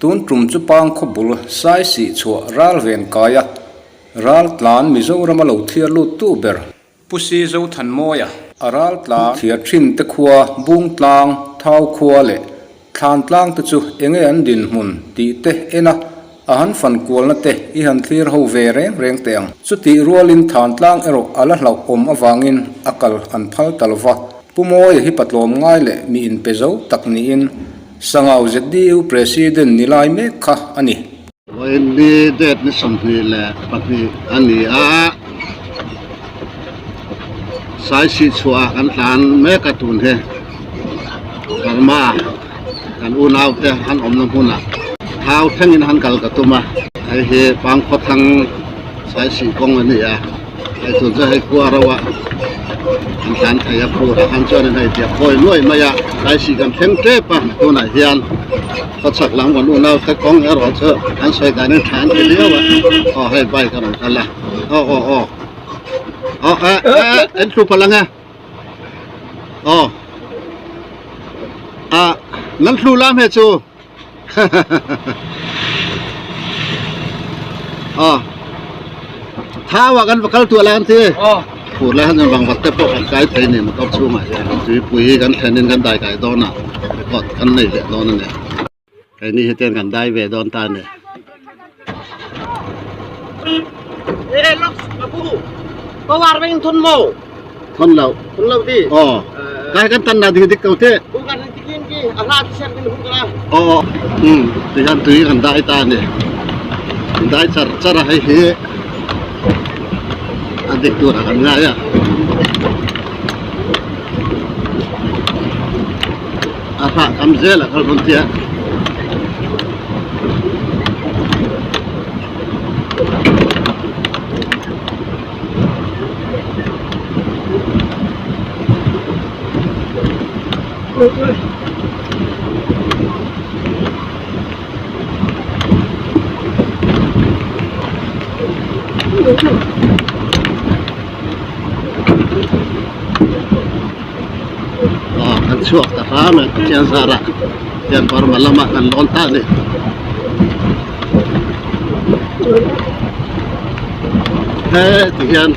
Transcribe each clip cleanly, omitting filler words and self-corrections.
Tun tum chu Pangkhaw bul Saisih chhuah ral ven kaia ral tlan Mizorama lo thliar lut tu ber. Pu Si Zothanmawia a ral tlan thliar thin te khua Bung tlang, Thau khua leh Thlan tlang te chu enge an dinhmun tih te en a, a han fan kualna te i han thlir ho ve reng reng teh ang. Chutih rualin Thlan tlang erawh a la hlauhawm avangin a kal an phal ta lova. Pu Mawia hi patlawm ngai leh mi inpe zo tak niin Sangau ZDU President ni lai mek kha a ni. Vawiin ni date ni 22 a ni a, Saisih chhuah kan tlan mek a tun hi Burma kan unau te an awmna hmunah thau thlengin han kal ka tum a, hei hi Pangkhawthlang Saisih kawng a ni a. Hei tun chu hei khua ro a an tlan thei a phur ah khan chuan in hei tiah khawi nuai mai a Saisih kan thleng tep a tunah hian khawchhak lam kan unau te kawng erawh chu an sawi dan in tha an ti viau a aw hei bike a rawn kal a aw aw aw aw eh eh en thlu palh ang e aw ah nan thlu lam he chu. Aw thau ah kan va kal tuah lai an ti phur lai han chuan vangvat te pawh kan kai thei a ni motor chhungah hian tuipui hi kan thlen in kan dai kai dawn a record kan nei leh dawn a ni keini hi chuan kan dai ve dawn ta a ni. Thon lo. Thon lo ti. Aw. Kai kan tan na ding dik ko te. Hung kan tikin ki a hla ti sen kan hung kala. Aw. Um ti hian tui kan dai ta ni. Dai char char a hei hi. A dik tur a kan ngai a. A hla kam zel a kal rawn tia. Aw kan chhuak ta hram e Pathian zarah hian Burma lamah kan lawn ta a ni. He ti hian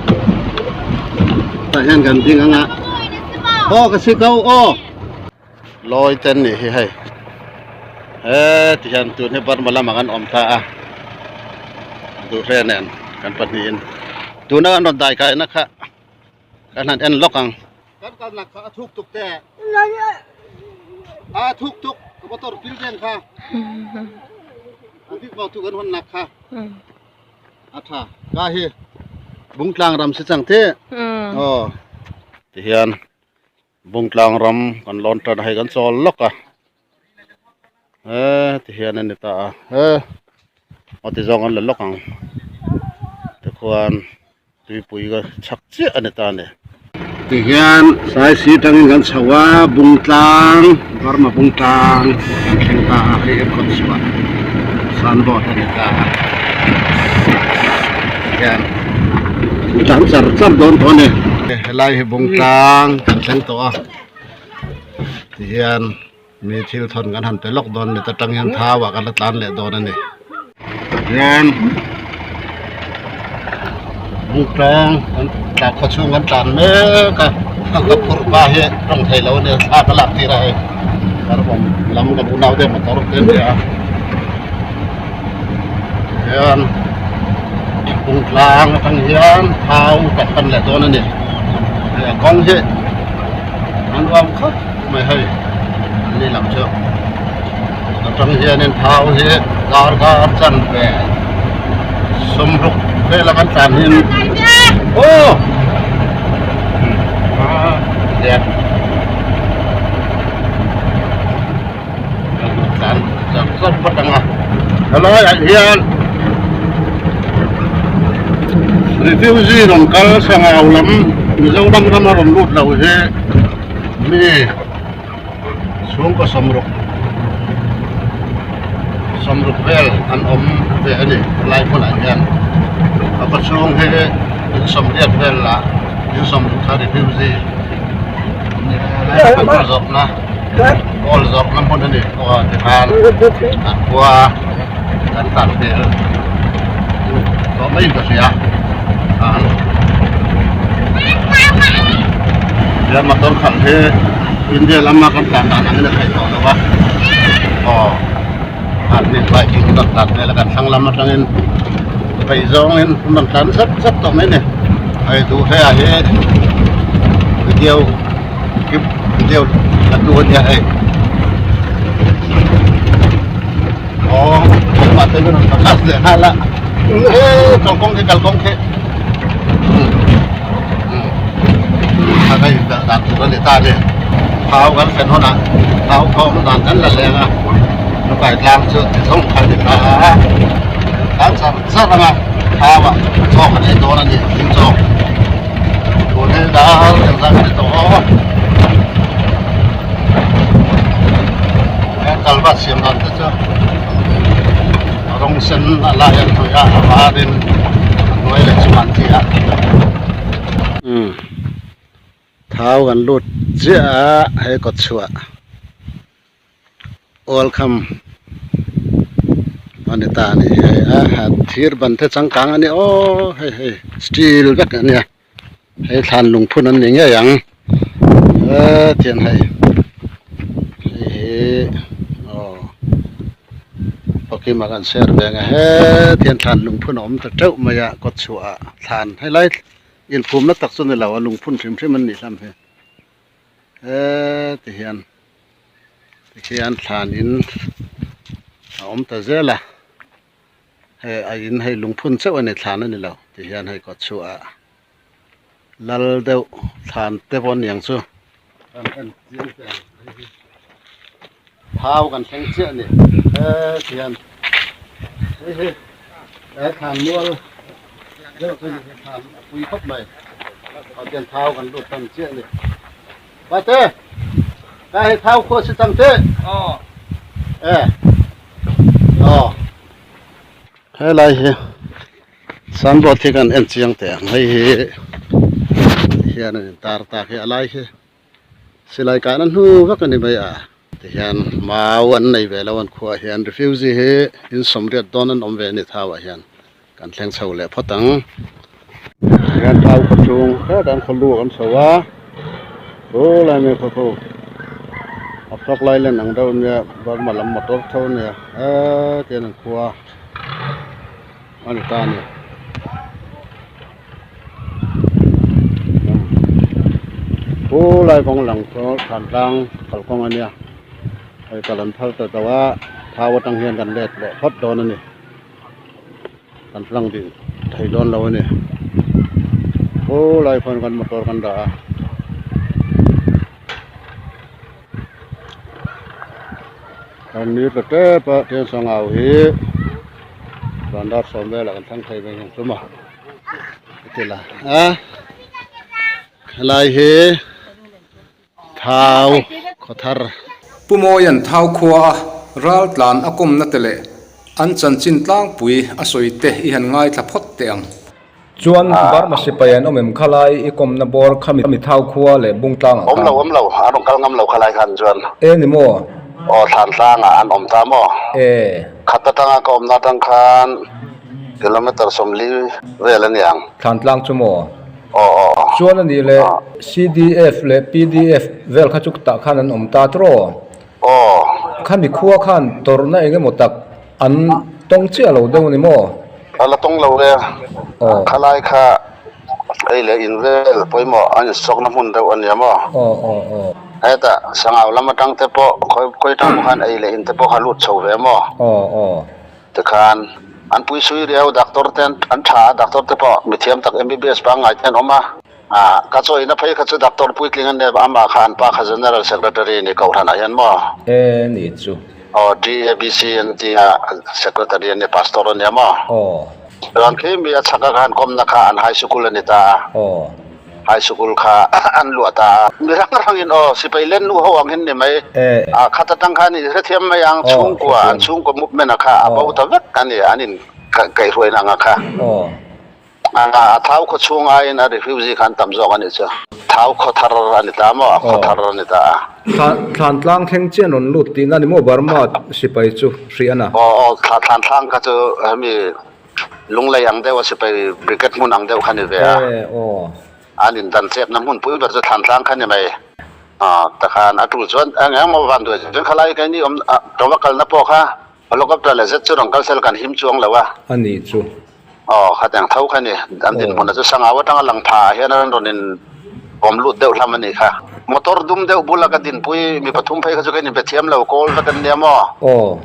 tah hian kan ding ang a aw ka si ko aw lawi te an nih hi hei he ti hian tun hi Burma lamah kan awm ta a duhre nen kan pahnihin tuna kan rawn dai kaina kha kan han en lawk ang. Kan kalnak kha a thuk tuk te. A thuk tuk ka motor pil deng kha. A dik bo tu kan hon nak kha. A tha ka hi Bungtlang ram si chang te. Oh. Ti hian Bungtlang ram kan lawn tan hei kan chawl lawk a. He ti hian a ni ta a. He a ti zawng an la lawk ang. Tikhuan Tuipui ka chhak chiah a ni ta a ni. Tihian Saisi atangin kan chho a, Bungtlang, Burma Bungtlang kan thleng ta a, hei hi Khawchhuah signboard a ni ta a. Tihian kan tlan char char dawn tawh a ni. Helai hi Bungtlang kan thleng tawh a, tihian mi thil thawn kan han pe lawk dawn a ni ta tang hian thau ah kan la tlan leh dawn a ni. Hian bungtlang kan tla khaw chhung kan tlan mek a ka phurh pa hi tawng thei lo a nia thla ka lak tir a hei karbawm lam kan unau te motor te an nia hian bungtlang atang hian thau kan pan leh dawn a ni hei a kawng hi an uam khawp mai hei an ni lam chu atang hianin thau hi dar kar chan ve sawmruk vela kan tlan hin aw hian tlan char char phawt ang a helai ah hian refugee rawn kal sangau lam Mizoram rama rawn lut lo hi mi chhungkaw sawmruk sawmruk vel an awm ve a ni helai hmunah hian a khaw chhung hi in sawmriat vel lah in sawmruk kha refugee an ni a helai hmun zawrhna. Kawl zawrhna hmun a ni aw tikhan an khua kan tlan hmel tawh maiin ka hria an he motor khalh hi India lama kan tlan dan angin a theih tawh lo a aw an ni bike in rawn tlan vel a kan thlang lam atangin phei zawngin an rawn tlan zap zap tawh mai a ni hei duh hle ah hi video video la tu a nia hei aw keimah te rawn class leh nghal a he kalkawng khi kalkawng khi a ka inbelh dan tur a ni ta a ni thau kan thlen hunah thau khawm dan kan la leng a lukai tlang chu ti zawng kha a ni ta a tlan char char ang a thau ah chaw kan ei dawn a ni thing chaw tun hi dar engzah kan ni tawh aw he kalvat siam dan te chu rawng sen a lai an hnawih a a varin a hnuai leh chung an ti a umm thau kan lut chiah a he kawt chhuah welcome a ni ta a ni hei a thir ban te changkang a ni aw hei hei steel vek a nia hei thlan lungphun an ni ngei ang hetiang hei hei hi aw pakima kan share ve ang e hetiang thlan lungphun a awm ta teuh mai a kawt chhuah ah thlan helai inphumna tak chu ni lo a lungphun hrim hrim an nih hlam hi heti hian tikhian thlan in a awm ta zel a. Hei a in hei lungphun chauh a ni thlan a ni lo ti hian hei kawt chhuah ah lal deuh thlan te pawh a niang chu kan en chiang teh ang hei hi thau kan thleng chiah a ni heti hian hei hi he thlan mual deuh chu a ni hi thlan a pui khawp mai ah hian thau kan lut tan chiah a ni pate ka hei thau khua si chang teh e. Aw helai hi signboard hi kan en chiang teh ang hei hi hian an intar tak hi a lai hi silai kahna hnu vek a ni mai a tihian mau an nei ve lo an khuaah hian refugee hi in sawmriat dawn an awm ve a ni thau ah hian kan thleng chho leh phawt ang hian thau khaw chung hetah an khaw lu an chho a chu lai mai khaw khu a fak lai len ang deuh ania burma lam motor tho ania hetian an khua a ni ta a ni chu lai kawng lang chu thantlang kalkawng ania hei kal an phal ta tawh a thau atang hian kan let leh phawt dawn a ni. Kan hlang ding thei dawn lo a ni aw lai khuan kan motor kan dah a kan ni ta tep a tiang sangau hi van dar sawm velah kan thleng thei mai ang chu maw ti la a helai hi Thau Khawthar. Pu Mawia'n Thau khua a raltlan a kawmna te leh an chanchin tlangpui a sawi te i han ngaithla phawt teh ang. Chuan Burma sipai an awm em kha lai i kawmna bawr kha mi Thau khua leh Bungtlang ah khan. Awm lo awm lo, an rawn kal ngam lo kha lai khan chuan. E ni maw? Aw Thlantlang ah an awm ta maw? E. Khat atanga ka awmna atang khan kilometer 40 vel a niang. Thlantlang chu maw? Aw aw aw. Chuan a nih leh CDF leh PDF vel kha chu tah khan an awm ta tawh. Aw. Khami khua khan tawrhna eng emaw tak an tawng chiah lo deuh a ni maw? A la tawng lo e. Aw. Khalai kha ei leh in vel pawimawh an insawkna hmun deuh a nia maw? Aw aw aw. Hetah Sangau lam atang te pawh khawi khawi tang pawh khan ei leh in te pawh kha lut chho ve maw? Aw aw. Tikhan an pui sui riau, doctor te an tha a, doctor te pawh mithiam tak MBBS pangngai te an awm a. Ah, ka chawina phei kha chu doctor puitling an nep a, amah kha an pa kha General Secretary ni Kohhran ah hian maw? E ni chu. Aw, TABC an ti a, Secretary an ni, Pastor a nia maw? Aw. Chuan khi mi a chhak a khan kawmna kha an high sikul a ni ta a. Aw. High sikul kha an luah ta a. Mi hrang hrangin aw, sipai len nu ho ang hin ni mai. A khat atang khan i hrethiam mai ang, chhungkua, an chhungkua movement a kha a bo ta vek a ni, an in kaihhruaina anga kha. A Thau khaw chhung aiin a refugee kha an tam zawk a nih chu. Thau khaw thar a ni ta maw? A khaw thar a ni ta a. Thlan tlang thleng chian rawn lut tihna ni maw Burma sipai chu hrih a na? Aw aw, thlan tlang kha chu hemi lunglei ang deuh a sipai brigade hmun ang deuh kha ni ve a. E aw. An indan chepna hmun pui ber chu thlan tlang kha ni mai. Takhan a tul chuan eng emaw van duai chuan khalai keini awm tova kalna pawh kha Helicopter leh zet chu rawn kal sel kan him chuang lo a. A ni chu. Aw, khatiang tho kha ni. An dinhmun a chu Sangau atanga lang pha ah hian an rawn in awm lut deuh hlam a nih kha. Motor dum deuh bula ka dinpui mi pathum phei kha chu ka in be thiam lo, call vek an nia maw? Aw.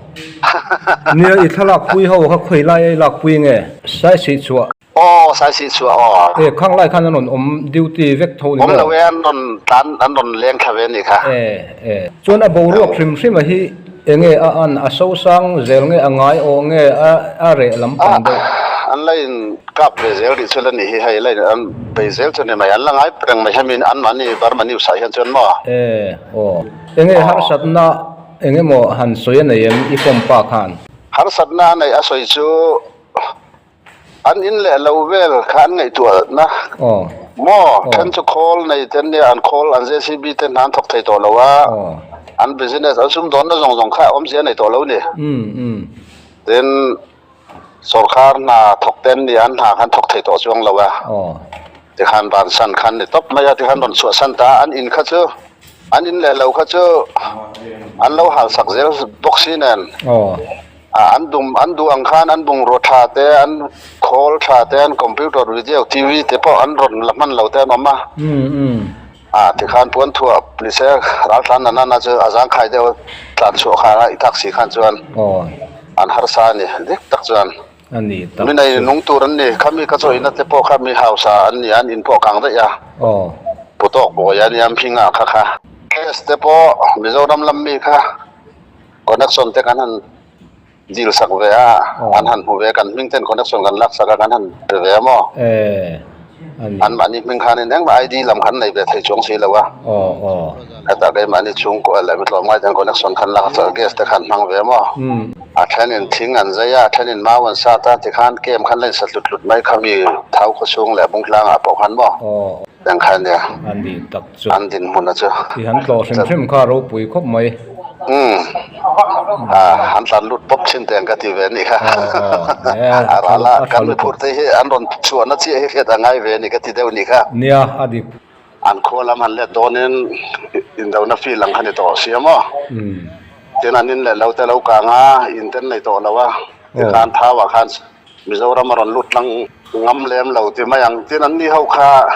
Nia, i thlalak pui ho kha khawi lai a i lak pui nge? Saisih chhuah. Aw, Saisih chhuah aw. E, khang lai khan an rawn awm duty vek tho ni maw? Awm lo e, an rawn tlan, an rawn leng thla ve a nih kha. E, e. Chuan a boruak hrim hrim a hi enge a an, a sosang zel nge a ngai awh nge a a reh lampang deuh? An la in kap ve zel rih chu la nih hi, hei la in an bei zel chu ni mai, an la ngai reng mai hemi anmahni Burma news ah hian chuan maw? E, aw. Enge harsatna enge maw han sawi a nei em i pawm pa khan? Harsatna a neih a sawi chu An in leh lo vel kha an ngaihtuahna maw? Then chu khawl nei te an nia, an khawl an JCB te hna an thawk thei tawh lo a, an business an sumdawnna zawng zawng kha awmzia a nei tawh lo ni. Tin, sawrkar hna thawk te an nia, an hna kha an thawk thei tawh chuang lo a, tikhan bansan kha an ni tawp mai a, tikhan rawn chhuahsan ta a, an in kha chu an in leh lo kha chu an lo halsak zel bawk si nen. An dum an duh ang khan an bungrua tha te, an khawl tha te, an computer, video, TV te pawh an rawn la hman lo te an awm a. A tikhan puan thuah nise raltlan na nana chu a zangkhai deuh tlan chhuah khan a i tak si khan chuan an harsa a ni dik tak chuan. Mi nei nung tur an ni. Khami ka chawina te pawh kha mi hausa an ni a, an in pawh kang daih a. Pu tawk bawi a nia hminga kha kha. Case te pawh Mizoram lam mi kha. Connection te kan han dil sak ve a, an han hmu ve, kan hming ten connection kan lak sak a, kan han pe ve a maw? An mahni hming khanin engmah ID lam khan nei ve thei chuang si lo a. Hetah keimahni chhungkua leh mi tlawmngai ten connection khan lak sak a, gas te khan hmang ve a maw? A thenin thing an zai a, a thenin mau an sat a, tikhan camp khan la insa tlut tlut mai kha mi thau khawchhung leh bungtlangah pawh khan maw? Eng kha nia? Chu. An dinhmun a chu. I han tlawh hrim hrim kha ropui khawp mai. Umm. Ah, an tlan lut pawp thin teng ka ti ve anih kha. A ral a, kan miphur te hi an rawn chhuahna chiah hi hriat a ngai ve anih ka ti deuh anih kha. Nia, a dik. An khua lam han let dawnin indona field ang kha ni tawh sia maw? Tin an in leh lo te lo kang a, in ten nei tawh lo a, tikhan thau ah khan Mizoram a rawn lut tlang ngam lem lo ti mai ang. Tin an ni ho kha.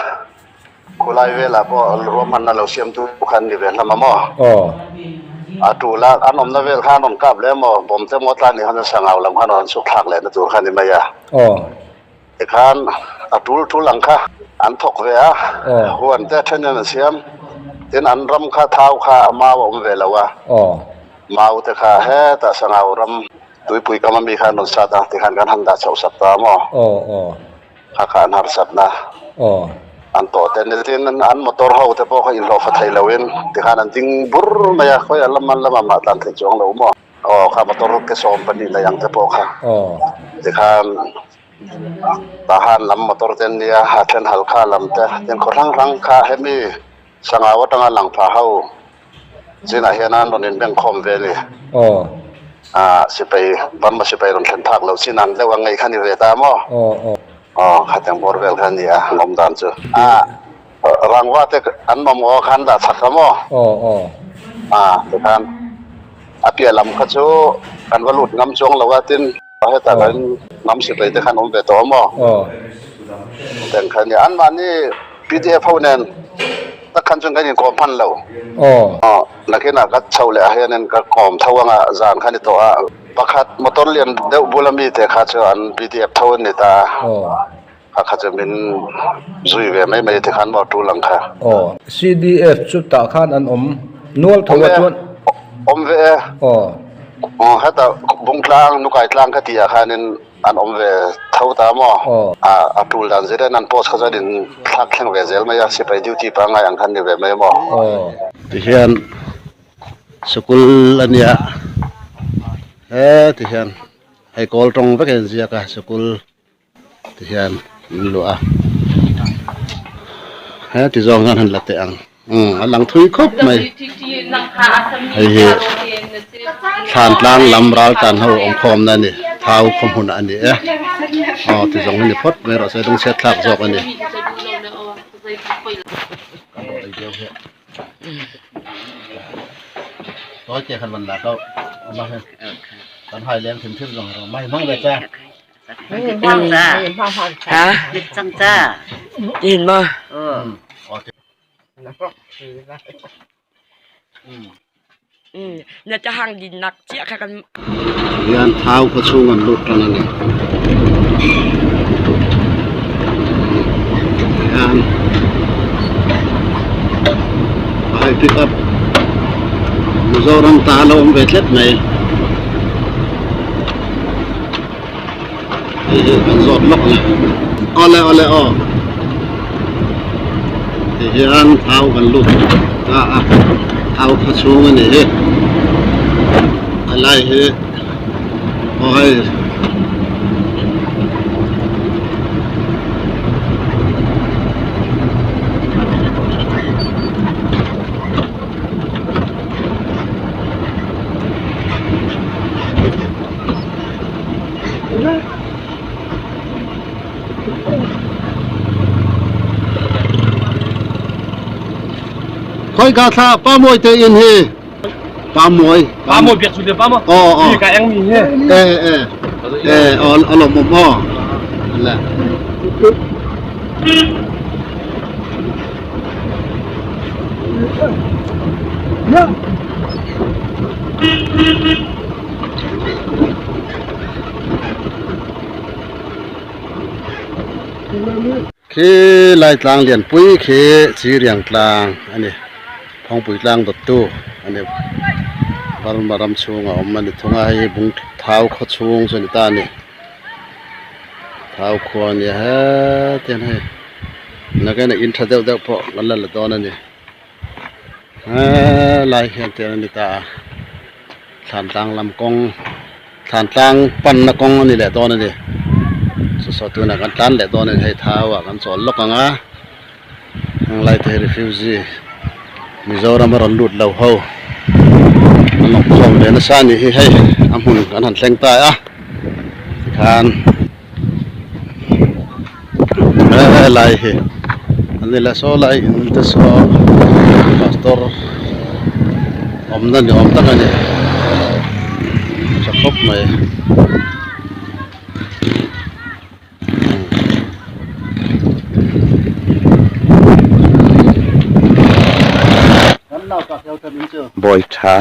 Khulai velah pawh ruahmanna lo siamtu kha an ni ve hlawm a maw? Aw. A tul a, an awmna vel khan rawn kap leh maw? Bawm te maw tlan ni khan sangau lam khan rawn chhuk thlak lehna tur kha a ni mai a. Aw. Tikhan a tul tul ang kha an thawk ve a, Aw. huan te thenin an siam. Tin an ram kha thau kha a mau a awm ve lo a. Aw. Mau te kha hetah sangau ram tuipui kam ami khan rawn sat a, tikhan kan han dah chhoh sak ta a maw? Aw aw. Kha kha an harsatna an tawh te ni tin an motor ho te pawh kha inhlawhfa thei loin tikhan an ding bur mai a, khawi a lam an lamah mah tlan thei chuang lo maw? Aw kha motor ke 12 nei ang te pawh kha tikhan Tahan lam motor te an nia, a then Halkha lam te tin khaw hrang hrang kha hemi Sangau atanga lang pha ho zinah hian an rawn inbengkhawm ve a ni. Aw. Ah, sipai, Burma sipai rawn thlen phak loh chin ang deuh ang ngei kha ni ve ta maw? Aw, aw. Aw, khatiang bawr vel kha a ni a, ngawm dan chu. Ah, rangva te an mamawh a khan dah chak a maw? Aw, aw. Ah, tikhan a piah lam kha chu kan va lut ngam chuang lo a, tin hetah kan ngam sipai te khan awm ve tawh a maw? Aw. Teng kha a ni. Anmahni PDF ho nen tak khan chuan kan inkawm hman lo. Aw. Aw, nakinah ka chho leh ah hianin ka kawm tho anga zan kha ni tawh a. Pakhat motor lian deuh bula mite kha chu an PDF tho an ni ta a. Aw. Kha kha chu min zui ve mai mai tikhan maw tul ang kha. Aw. CDF chu tah khan an awm nual tho a chuan. Awm ve e. Aw. Aw, heta Bungtlang, Nukaitlang ka tih ah khanin An awm ve tho ta maw? A tul dan zir in an post kha chuan in thlak thleng ve zel mai a, sipai duty pangngai ang khan ni ve mai maw? Tihian sikul a nia he tihian hei kawl tawng vek a inziak a sikul tihian. In luah a he ti zawng hian han la teh ang umm a lang thui khawp mai hei hi thlan tlang lam ral tlan ho awm khawm na a ni thau khaw hmun a ni e aw ti zawng hi ni phawt mai rawh se lungchhiat thlak zawk a ni. Hian thau khaw chhung an lut tan a ni hian a hei pick up Mizoram ta a lo awm ve tlat mai hei hi kan zawt lawk a ni awle awle aw ti hian thau kan lut ta a thau khaw chhung a ni hi a lai hi aw hei. Khoi ka thla pa mawi te in hi pa mawi pa mawi biak chu le pa maw aw aw hi ka eng mi hi e e e aw alom om aw le Khi lai tlang lianpui khi Chiriang tlang a ni Phawngpui tlang dawttu a ni Burma ram chhunga awm a ni thung a hei hi bung thau khaw chhung chu a ni ta a ni thau khua a nia hetiang hei nakin ah in tha deuh deuh pawh kan la la dawn a ni helai hian te a ni ta a thlan tlang lam kawng thlan tlang panna kawng a ni leh dawn a ni chu saw tunah kan tlan leh dawn a ni hei thau ah kan chawl lawk ang a heng lai te hi refugee Mizoram a rawn lut lo ho an awm khawm ve nasa a nih hi hei a hmun kan han thleng ta a tikhan helai hi an ni leh saw lai in te saw pastor awmna ni awm tak a ni tha khawp mai. Bawi tha.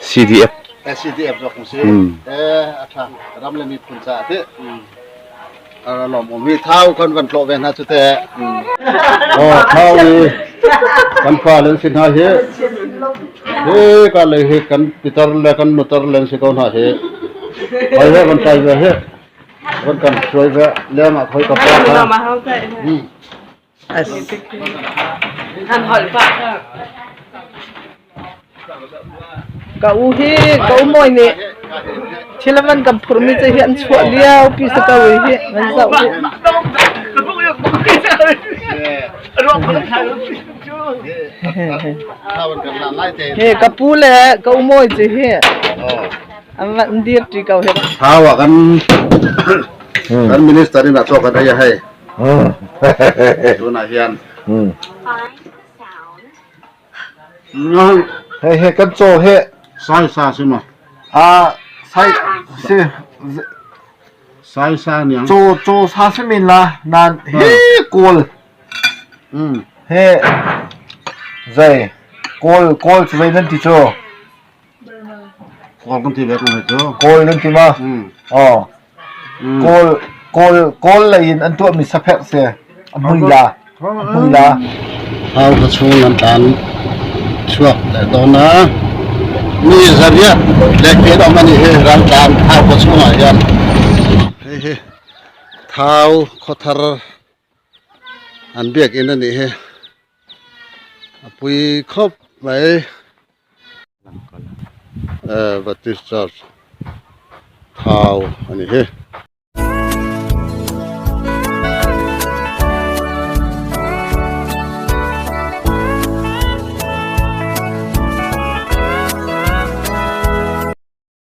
CDF. A lawmawm hi thau kan van tlawh ve hna cu teh. Aw thau hi kan fale an si hna hi. Hi ka lei hi kan pitar le kan nutar le an si ko hna hi. Hoi he van tlai ve hi. Van kan hruai ve leng ah khoi ka pa kha. Ka u hi ka u mawi nih thil a van kan phurhmi cu hi an chuah lio pi si ko i hi van zoh hi. Hi ka pu le ka u mawi cu hi an van dir ṭi ko hi. Thau ah kan kan minister in a cawk kan ei a hei. Tunah hian. Hei he kan caw he. Sai sa si ma. A sai si. Sai sa niang. Caw caw sa si min la nan he kawl. He zai kawl kawl cu zei nan ti cu. Kawl kan ti ve ko he cu. Kawl nan ti ma? Oh. Kawl kawl kawl lei in an tuahmi sapherh si. A mui la. A mui la. Thau ka chung an tlan chuak le dawn a. Mi zariat le ken om ani hi raltlan thau ka chung ah hian. Hei hi thau khuathar. An biakin a nih hi a pui khawp mai eh Baptist Church thau a ni hi.